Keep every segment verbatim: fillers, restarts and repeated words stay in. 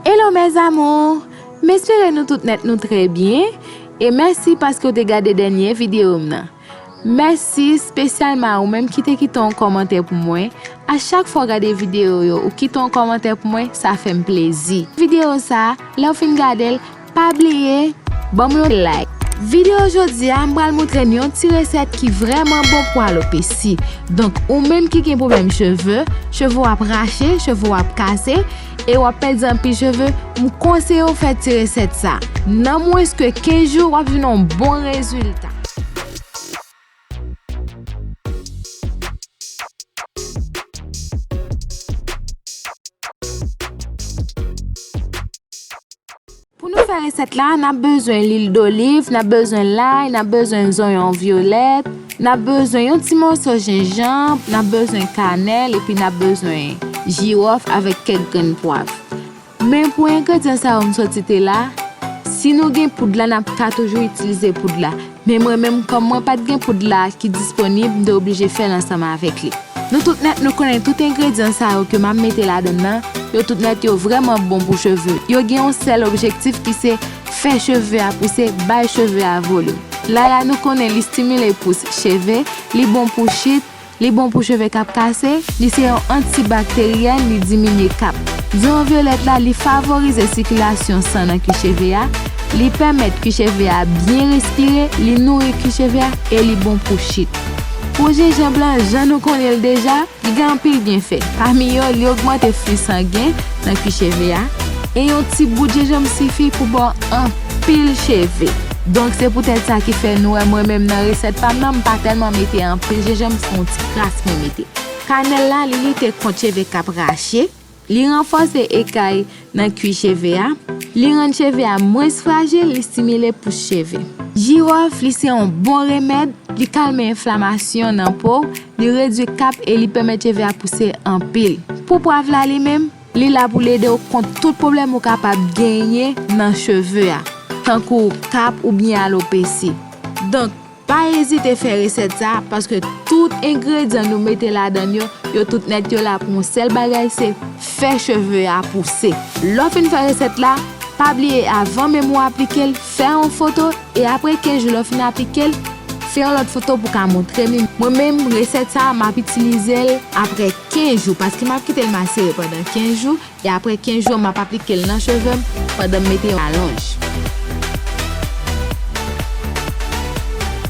Hello mes amours! M espere nou tout nèt nou trè byen e mèsi paske w te gade dènye videyo m nan. Mèsi espesyalman a ou menm ki te kite yon kòmantè pou mwen. A chak fwa w gade videyo yo, ou kite yon kòmantè pou mwen, sa fè m plezi. Videyo sa a, lè w fin gade l, pa bliye ban m yon like. Videyo jodi a, m pral montre n yon ti resèt ki vrèman bon pou alopesi. Donk, ou menm ki gen pwoblèm cheve, cheve w ap rache, cheve w ap kase, e w ap pèdi anpil cheve, m konseye w fè ti resèt sa. Nan mwens ke kenz jou, w ap jwenn yon bon rezilta. Pou nou fè resèt la, n ap bezwen lil doliv, n ap bezwen lay, n ap bezwen zonyon vyolèt, n ap bezwen yon ti mòso jenjanm, n ap bezwen kanèl, epi n ap bezwen jiwòf avèk kèk grenn pwav. Men pou engredyan sa yo m sot site la, si nou gen poud la, n ap ka toujou itilize poud la. Men mwen menm, kòm mwen pa t gen poud la ki disponib, m te oblije fè l ansanm avèk li. Nou tout nèt, nou konnen tout engredyan sa yo ke m ap mete ladan l nan, yo tout nèt yo vrèman bon pou cheve. Yo gen yon sèl objektif ki se fè cheve a pouse, bay cheve a volim. Lay la, nou konnen li stimile pous cheve, li bon pou chit, li bon pou cheve k ap kase, li se yon antibakteryèn, li diminye kap. Zonyon vyolèt la, li favorize sikilasyon san nan kwi cheve a, li pèmèt kwi cheve a byen respire, li nouri kwi cheve a e li bon pou chit. Pou jenjanm lan, jan nou konnen l deja, li gen anpil byenfè. Pami yo, li ogmante fli sangen nan kwi cheve a, e yon ti bout jenjanm sifi pou ba w anpil cheve. Donk, se poutèt sa ki fè nou wè mwen menm nan resèt pa m nan, m pa tèlman mete anpil jenjanm, se yon ti kras mwen mete. Kanèl la, li lite kont cheve k ap rache, li ranfòse ekay nan kwi cheve a, li rann cheve a mwens frajil, li stimile pous cheve. Jiwòf, li se yon bon remèd, li kalme enflamasyon nan po, li redui kap e li pèmèt cheve a pouse anpil. Pou pwav la li menm, li la pou l ede w kont tout pwoblèm ou kapab genyen nan cheve a, tankou kap oubyen alopesi. Donk, pa ezite fè resèt sa a, paske tout engredyan nou mete ladan l yo, yo tout nèt yo la pou yon sèl bagay, se fè cheve a pouse. Lè w fin fè resèt la, pa bliye avan menm ou aplike l, fè yon foto, e apre kenz jou lè w fin aplike l, fè yon lòt foto pou w ka montre m li. Mwen menm, resèt sa a, m ap itilize l apre kenz jou, paske m ap kite l masere pandan kenz jou, e apre kenz jou, m ap aplike l nan cheve m pandan m mete yon alonj.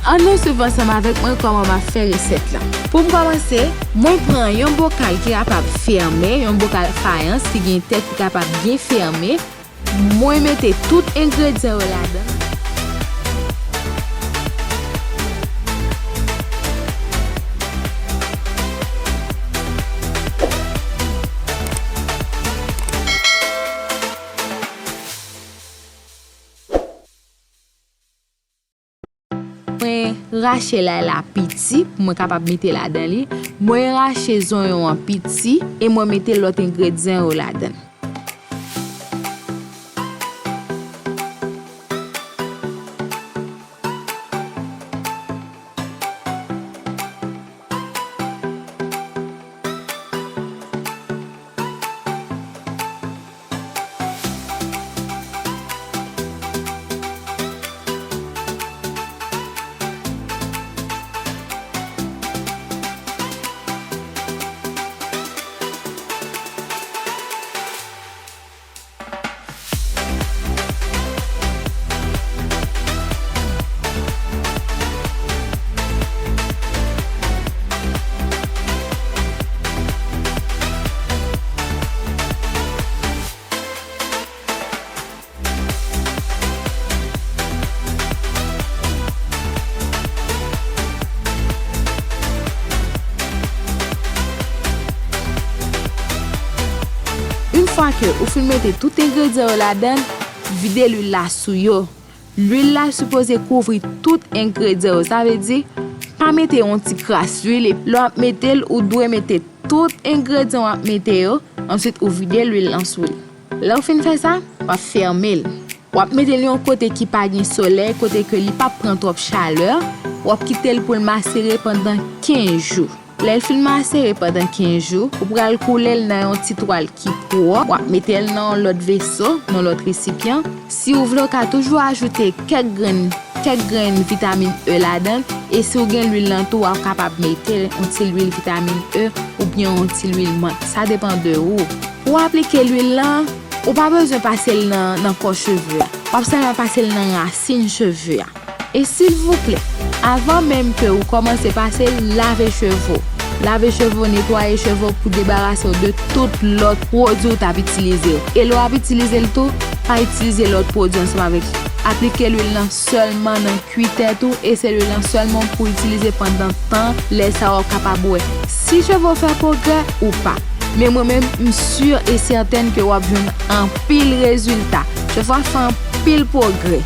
Ann nou swiv ansanm avèk mwen kòman m ap fè resèt la. Pou m kòmanse, mwen pran yon bokal ki kapab fèmen, yon bokal fayans ki gen tèt ki kapab byen fèmen. Mwen mete tout engredyan yo ladan. Mwen rache lay la piti pou mwen kapab mete ladan li. Mwen rache zonyon an piti e mwen mete lòt engredyan yo ladan. Yon fwa ke ou fin mete tout engredyan yo ladan, vide lwil la sou yo. Lwil la sipoze kouvri tout engredyan yo. Sa vle di, pa mete yon ti kras lwil, epi lè w ap mete l, ou dwe mete tout engredyan w ap mete yo, answit ou vide lwil lan sou l. Lè w fin fè sa, w ap fèmen l. W ap mete l yon kote ki pa gen solèy, kote ke li p ap pran twòp chalè. W ap kite l pou l masere pandan kenz jou. Lè l fin masere pandan kenz jou, ou pral koule l nan yon ti twal ki pwòp. W ap mete l nan yon lòt veso, nan lòt resipyan. Si w vle, w ka toujou ajoute kèk grenn, kèk grenn vitamin E ladan l. E si w gen lwil lan tou, w ap kapab mete yon ti lwil vitamin E oubyen yon ti lwil mant. Sa depann de ou. Pou w aplike lwil lan, ou pa bezwen pase l nan, nan kò cheve a. W ap sèlman pase l nan rasin cheve a. E silvouplè, avan menm ke ou kòmanse pase l, lave cheve w. Lave cheve w, netwaye cheve w pou debarase w de tout lòt pwodui ou t ap itilize yo. E lè w ap itilize l tou, pa itilize lòt pwodui ansanm avèk li. Aplike lwil lan sèlman nan kwi tèt ou, e se lwil lan sèlman pou itilize pandan tan lè sa a w ap kapab wè si cheve w fè pwogrè ou pa. Men mwen menm, m si e sètèn ke w ap jwenn anpil rezilta. Cheve w ap fè anpil pwogrè.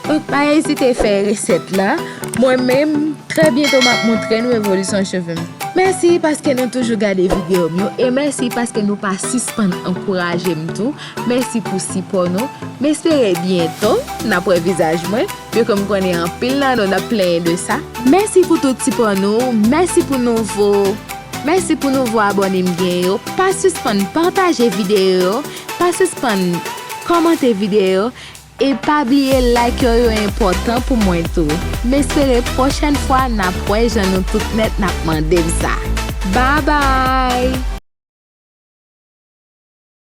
Donk, pa ezite fè resèt la. Mwen menm, trè byento, m ap montre nou evolisyon cheve m. Mèsi paske nou toujou gade videyo m yo, e mèsi paske nou pa sispann ankouraje m tou. Mèsi pou sipò nou. M espere byento n ap wè vizaj mwen, byen ke m konnen anpil nan nou n ap plenyen de sa. Mèsi pou tout sipò nou. Mèsi pou nouvo, mèsi pou nouvo abòne m gen yo. Pa sispann pataje videyo yo. Pa sispann kòmante videyo yo. E pa bliye like yo, yo enpòtan pou mwen tou. M espere pwochèn fwa n ap wè jan nou tout nèt n ap mande m sa. Babay!